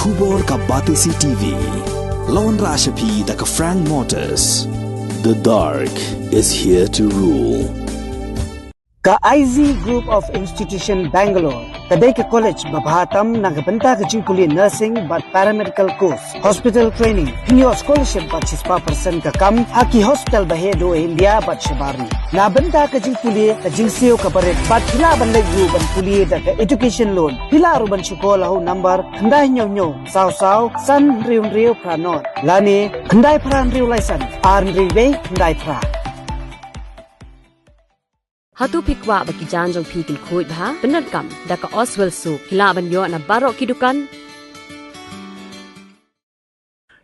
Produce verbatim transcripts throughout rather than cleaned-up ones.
Khubor ka Batesi T V. La wanrah sha phi da ka Frank Motors. The dark is here to rule. Ka I Z Group of Institution Bangalore ka dei ka college ba bha tam na ka bynta ka jingpule nursing bad paramedical course, hospital training, hynñiew scholarship bad shispah percent ka kam ha ki hospital ba heh duh India bad shabar ri. Na bynta ka jingpule, ka jingsiew kaba rit bad phi lah ban leit ruh ban pule da ka education loan, phi lah ruh ban shu call ha u number khyndai hynñiew hynñiew saw saw san hynriew hynriew phra nod lane khyndai phra hynriew lai san ar hynriew wei khyndai phra. Hato phi kwah ba ki jaiñ jong phi kin khuid bha? Pyndonkam da ka Oswell Soap, phi lah ban ïoh na baroh ki dukan.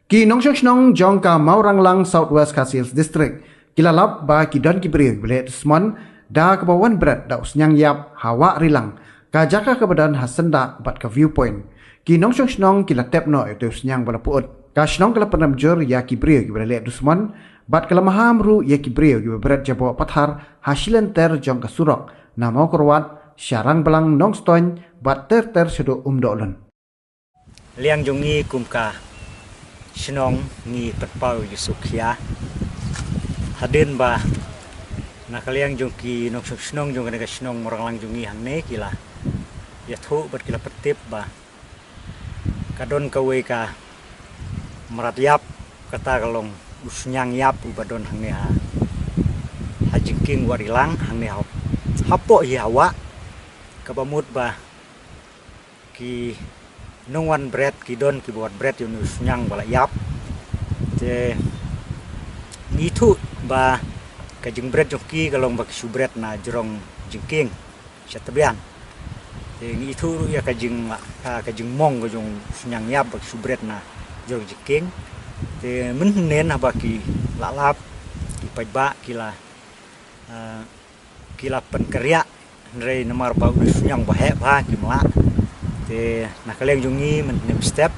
Ki nongshong shnong jong ka Mawranglang, South West Khasi Hills District, ki la lap ba ki don ki briew kiba leh dusmon da kaba wan bret da u sniang ïap ha Wah Rilang, ka jaka kaba don ha syndah bad ka Viewpoint. Ki nongshong shnong ki la tep noh ïa uta u sniang ba la pyut. Ka shnong ka la pynrem jur ïa ki briew kiba la leh dusmon bad ka la maham ruh ïa ki briew kiba bret jaboh pathar ha shilynter jong ka surok na Mawkyrwat sha Rangblang, Nongstoiñ bad ter ter shaduh Umdohlun. Liang jong ngi kum ka shnong ngi pynpaw ïa u suk khia. Hadien ba na ka liang jong ki nongshong shnong jong kane ka shnong Mawranglang jong ngi hangne ki la ïathuh bad ki la pyntip ba ka don kawei ka mrad ïap, kata ka long u sniang ïap uba don hangne ha, ha jingkieng Wah Rilang hangne ha, hapoh hi ha wah, kaba mut ba ki nongwan bret ki don kiba wan bret ïa une u sniang ba la ïap. Te ngi ïathuh ba ka jingbret jong ki ka long ba ki shu bret na jrong jingkieng sha tbian. Te ngi ïathuh ruh ïa ka jing, ah, ka jingmong ka jong u sniang ïap ba ki shu bret na jrong jingkieng. Te mynhynnin haba ki la lap, ki paidbah ki la, ah, ki la pynkynriah, hynrei namar ba u sniang ba heh bha kim lah. Te na ka liang jong ngi mynhynnin step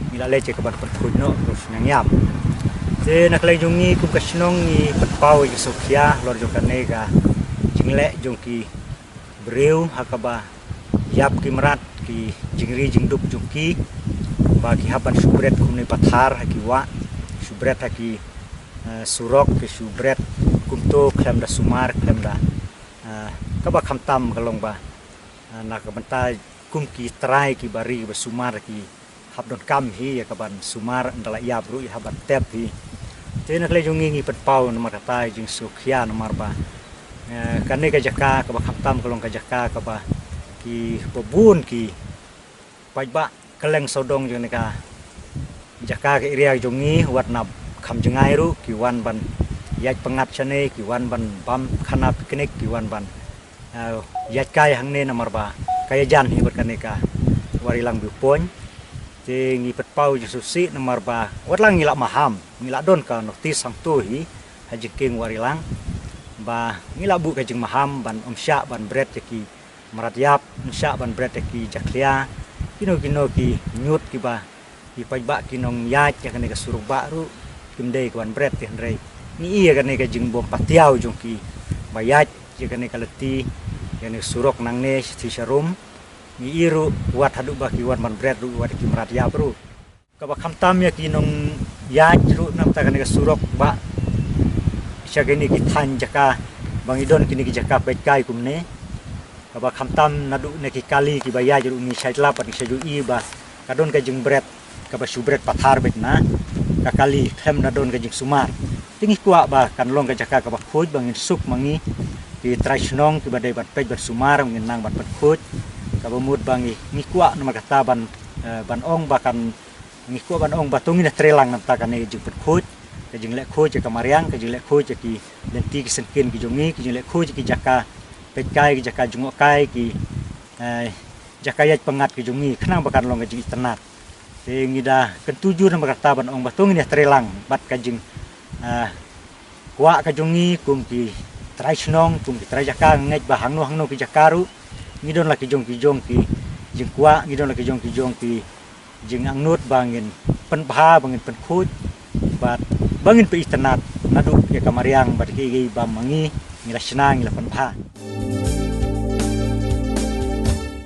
ngi la leit ïa ka ban pynkhuid noh u sniang ïap. Te na ka liang jong ngi kum ka shnong ngi pynpaw ïa ka suk khia halor jong kane ka jingleh jong ki briew ha kaba ïap ki mrad, ki jingri jingdup jong ki, ba ki hap ban shu bret kumne pathar ha ki wah, shu bret ha ki, eh, surok, ki shu bret kumto khlem da sumar, khlem da, eh, kaba khamtam ka long ba, eh, na ka bynta kum ki trai kiba ri ba sumar ki hap donkam hi ïa ka ban sumar, ynda la ïap ruh ïa hap ban tep hi. Te na ka liang jong ngi ngi pynpaw namar kata ïa ka jingsuk khia namar ba, eh, kane ka jaka kaba khamtam ka long ka jaka kaba kiba bun ki paidbah kylleng sawdong jong kane ka jaka, ka area jong ngi, wat na kham jngai ruh ki wan ban ïaid pyngngad shane, ki wan ban bam khana picnic, ki wan ban, eh, ïaid kai hangne namar ba ka ïajan hi bad kane ka Wah Rilang Viewpoint. Te ngi pynpaw ïa ka jingsuk khia namar ba wat la ngi la maham, ngi la don ka notice hangto hi ha jingkieng Wah Rilang ba ngi la buh ka jingmaham ban ym shah ban bret ïa ki mrad ïap, ym shah ban bret ïa ki jakhlia, kino kino ki ñiut kiba ki paidbah ki nongïaid ïa kane ka surok bah ruh kim dei ki wan bret. Te hynrei ngi i ïa kane ka jingbym patiaw jong kiba ïaid ïa kane ka lynti, ïa kane ka surok nangne shathie sharum, ngi i ruh wat haduh ba ki wan ban bret ruh wat ki mrad ïap ruh. Kaba khamtam ïa ki nongïaid ruh na ka bynta kane ka surok bah sha kine ki thaiñ jaka ba ngi don kine ki jaka peit kai kumne. Kaba khamtam naduh na ki kali kiba ïaid ruh ngi shait lap bad ngi shait ju i ba ka don ka jingbret kaba shu bret pathar beit na ka kali khlem da don ka jingsumar. Te ngi kwah ba kan long ka jaka kaba khuid ba ngin suk ma ngi ki trai shnong kiba dei ban peit ban sumar, ngin nang ban pynkhuid. Kaba mut ba ngi, ngi kwah namar kata ban, eh, ban ong ba kan, ngi kwah ban ong ba to ngin ïatreilang na ka bynta kane ka jingpynkhuid, ka jingleh khuid ïa ka mariang, ka jingleh khuid ïa ki lynti ki syngkien ki jong ngi, ka jingleh khuid ïa ki jaka peit kai, ki jaka jngoh kai, ki, eh, jaka ïaid pyngngad ki jong ngi, khnang ba kan long ka jingitynnad. Te ngi da kyntu jur namar kata ban ong ba to ngin ïatreilang bad ka jing, eh, kwah ka jong ngi kum ki trai shnong, kum ki trai jaka. Nga ngeit ba hangno hangno ki jaka ruh ngi don la ki jong ki jong ki jingkwah, ngi don la ki jong ki jong ki jingangnud ba ngin pynbha, ba ngin pynkhuid bad ba ngin pyitynnad naduh ïa ka mariang bad kiei kiei ba ma ngi ngi la shna, ngi la pynbha.